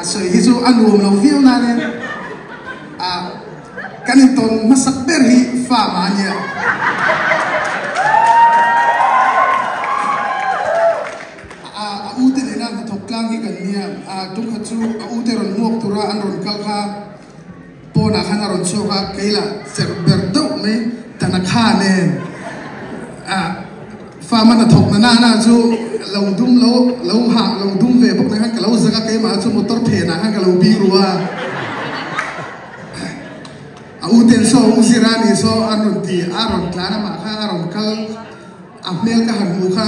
sawi hi chu a nuam lo viau nain kan intawn hmasak ber hi farm ah a nia. A u te nena hnathawk tlang hi kan nia, tumkhat chu a u te rawn hmuak tura an rawn kal kha pawnah khan a rawn chhuak a, kei lah cherh ber deuh mai Tana kha nen farm a hnathawk na nana chu lo dum lo lo hah lo dum ve bawk nen khan ka lo zak a, keimah chu motor phenah khan ka lo biru a. A u ten saw u zira ni saw an rawn ti a rawn tlan amah kha a rawn kal. A hmel ka han hmuh kha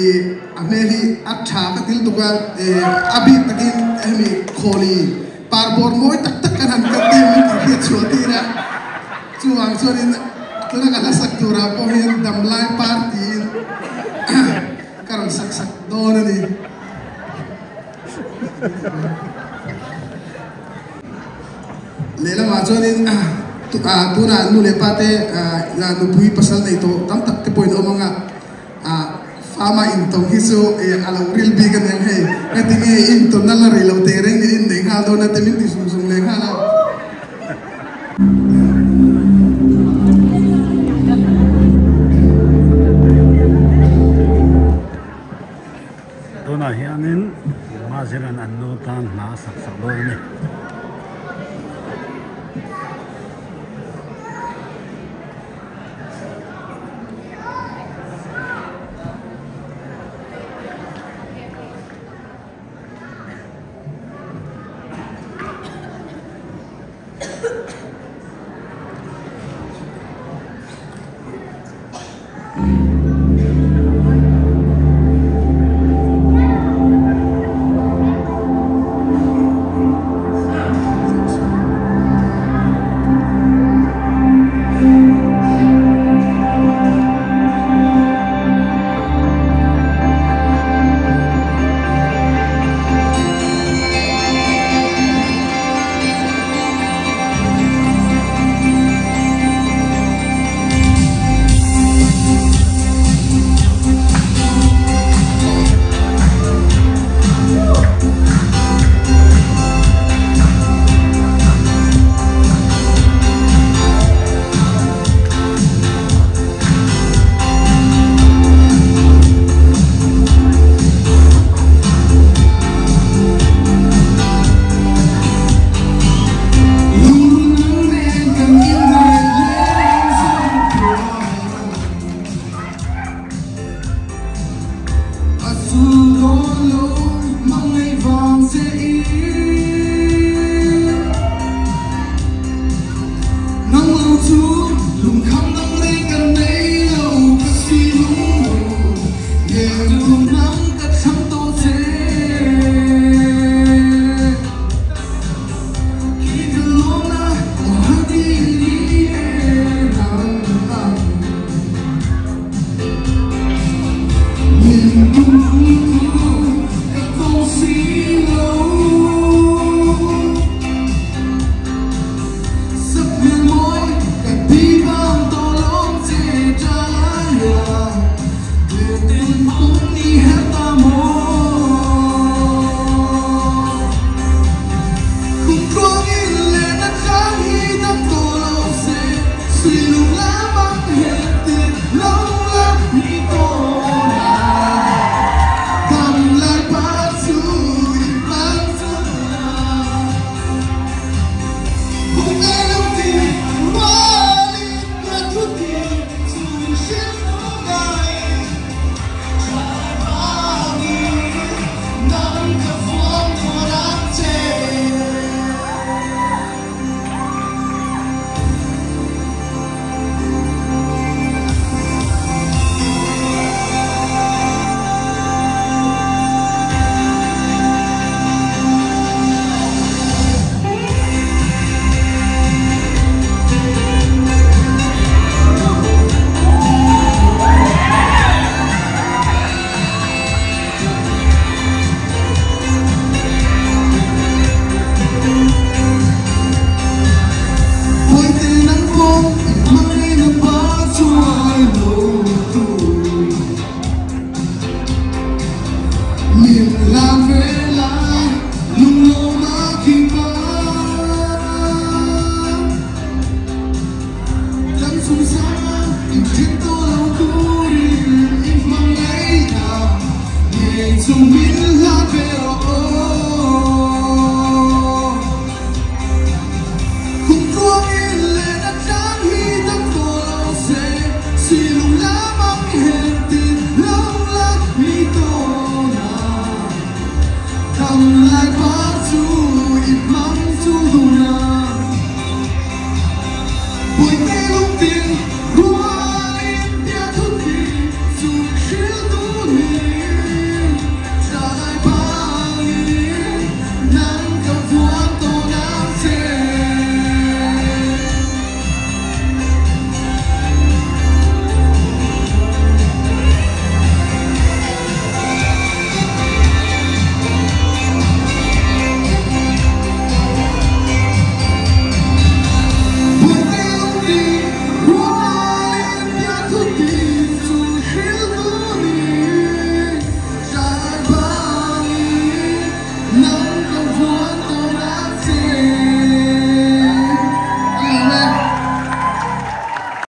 i a hmel hi a tha ka til tuk a, a bik takin hemi khawli par bawr mawi tak tak kan han cut em min tih hriat chhuah tir a, chuvang chuanin tuna ka hlasak turah pawh hian damlai par tiin ka rawn sak sak dawn a ni. Lehlamah chuanin tunah nu leh pa te nupui pasal nei tawh tam tak te pawhin awm ang a, farm a intawng hi chu a lo ril bik a niang hei, ngati nge intawn na la rei lo teh reng nge inneih nghal dawn a te min ti zung zung leh nghal a. Tunah hianin Maziran an nu tan hna a sak sak dawn a ni. Awm.